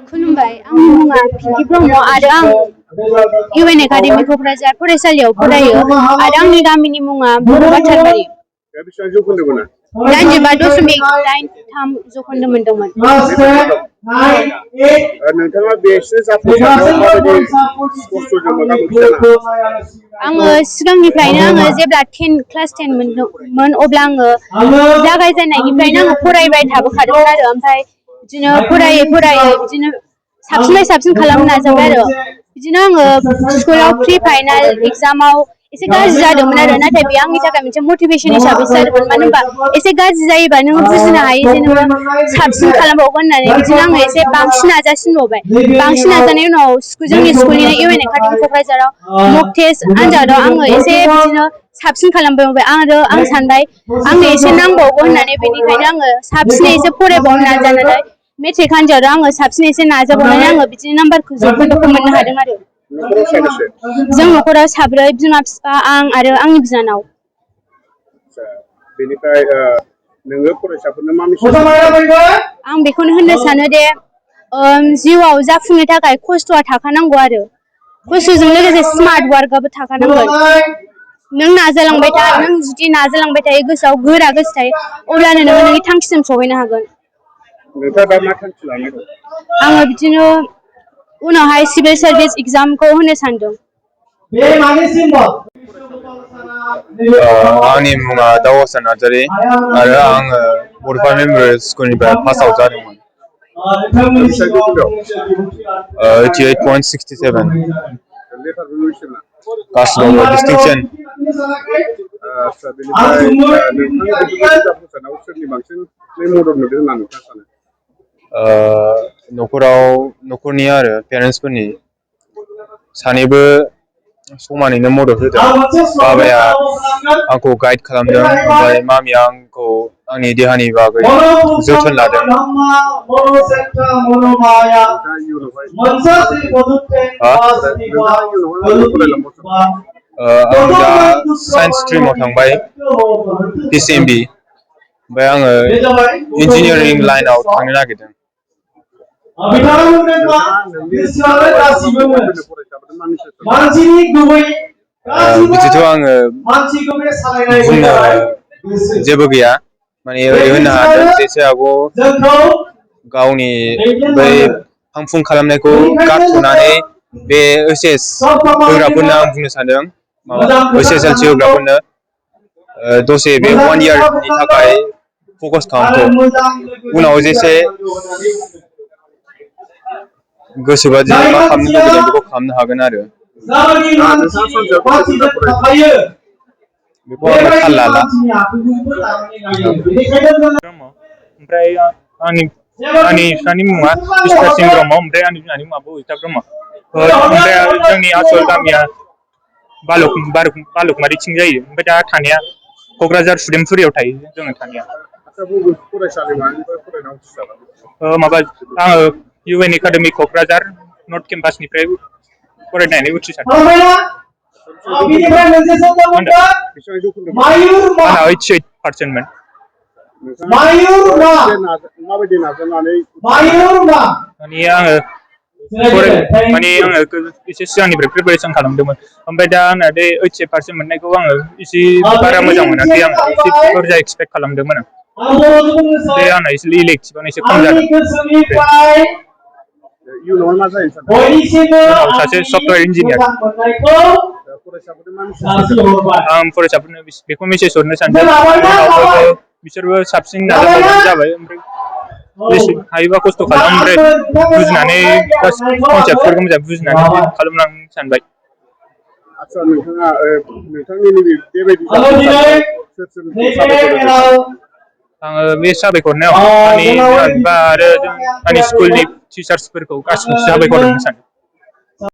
खुलुमबाय आंनि मुङा पिंकि ब्रह्म आरो आं इउएन एकाडेमि क'क्राझार फरायसालियाव फरायो आरो आंनि गामिनि मुङा बर' बाथारबारि। 95.93 जौखोन्दो मोनदोंमोन। नोंथाङा बेसो जाफुंसारनायाव माबायदि खस्थ'जों मोगा-मोगि जानो? आङो सिगांनिफ्रायनो आङो जेब्ला क्लास 10 मोन अब्ला आङो जागायजेननायनिफ्रायनो आङो फरायबाय थाबोखादोंमोन आरो ओमफ्राय बिदिनो फरायै बिदिनो साबसिननिफ्राय साबसिन खालामनो नाजाबाय आरो बिदिनो आङो स्कुलाव प्रि फाइनाल एग्जामाव एसे गाज्रि जादोंमोन आरो नाथाय बे आंनि थाखाय मोनसे मटिभेसन हिसाबैसो जादोंमोन मानो होनबा एसे गाज्रि जायोबा नों बुजिनो हायो जे नोङो साबसिन खालामबावगोन होननानै बिदिनो आङो एसे बांसिन नाजासिनबावबाय बांसिन नाजानायनि उनाव जोंनि स्कुलनिनो इउएन एकाडेमि क'क्राझाराव मक टेस्ट आनजादाव आङो एसे बिदिनो साबसिन खालामबावबाय आरो आं सानबाय आंनो एसे नांबावगौ होननानै बेनिखायनो आङो साबसिन एसे फरायबावनो नाजानानै मेट्रिक आनजादाव आङो साबसिन एसे नाजाबावनानै आङो बिदिनो नाम्बारखौ जौखोन्दोखौ मोननो हादों आरो जों न'खराव साब्रै बिमा बिफा आं आरो आंनि बिनानाव। बेनिफ्राय नोङो फरायसाफोरनो मा मिसन आं बेखौनो होननो सानो दे जिउआव जाफुंनो थाखाय खस्थ'आ थाखानांगौ आरो खस्थ'जों लोगोसे स्मार्ट वार्कआबो थाखानांगोन। नों नाजालांबाय था नों जुदि नाजालांबाय थायो गोसोआव गोरा गोसो थायो अब्लानो नोङो नोंनि थांखिसिम सहैनो हागोन। नोंथाङा दा मा थांखि लानाय दं? आङो बिदिनो उनावहाय सिभिल सार्भिस एग्जामखौ होनो सानदों। आंनि मुङा दावसा नार्जारि आरो आङो बड'फा मेम'रियेल स्कुलनिफ्राय पास आउट जादोंमोन। 88.67 गासिबावबो डिस्टिंक्सन। बेनिफ्राय नोंथांनि जाफुंसारनायाव सोरनि बांसिन मदद मोनदों होनना नोंथाङा सानो? न'खरनि आरो पेरेन्टसफोरनि सानैबो समानैनो मदद होदों। बाबाया आंखौ गाइड खालामदों ओमफ्राय मामिया आंखौ आंनि देहानि बागै जोथोन लादों। आं दा साइन्स स्ट्रिमाव थांबाय PCMB ओमफ्राय आङो इन्जिनियारिं लाइनाव थांनो नागिरदों। बिदिथ' आङो बुंनो जेबो गैया माने ओरै होननो हागोन जेसे हागौ गावनि बै फांफुं खालामनायखौ गारथ'नानै बे OCS होग्राफोरनो आं बुंनो सानदों SSLC होग्राफोरनो दसे बे 1 इयारनि थाखाय फकास खालामथ' उनाव जेसे गोसोबादि मा खालामनो लुबैदों बेखौ खालामनो हागोन आरो बेखौ आङो थाल लाला। ओमफ्राय आंनि बिफानि मुङा मिस्टार सिं ब्रह्म ओमफ्राय आंनि बिमानि मुङा बबिता ब्रह्म। ओमफ्राय जोंनि आसल गामिया बालुकमारिथिं जायो ओमफ्राय दा थानाया क'क्राझार सुदेमफुरियाव थायो जोङो थानाया। माबा आङो इउएन एकाडेमि क'क्राझार नर्थ केम्पासनिफ्राय फरायनानै उथ्रिसारदों। आंना 88%मोन। माने आङो एसे सिगांनिफ्राय प्रिपेरेसन खालामदोंमोन ओमफ्राय दा आंना बे 88% मोननायखौ आङो एसे बारा मोजां मोनाखै आं एसे बुरजा एक्सपेक्ट खालामदोंमोन आं बे आंना एसे इलेक्टिभानो एसे खम जादों। सासे सफ्टवेयर इन्जिनियार। आं फरायसाफोरनो बेखौ मेसेज हरनो सानदों उनाव बिसोरबो साबसिन नाजाबावबानो जाबाय ओमफ्राय हायोबा खस्थ' खालाम ओमफ्राय बुजिनानै कनसेप्टफोरखौ मोजां बुजिनानै खालामलांनो सानबाय। आदसा नोंथाङा नोंथांनि बेबायदि आङो बे साबायखर हरनायाव आंनि बिमा बिफा आरो आंनि स्कुलनि टिचार्सफोरखौ गासिबो साबायखर होनो सानो।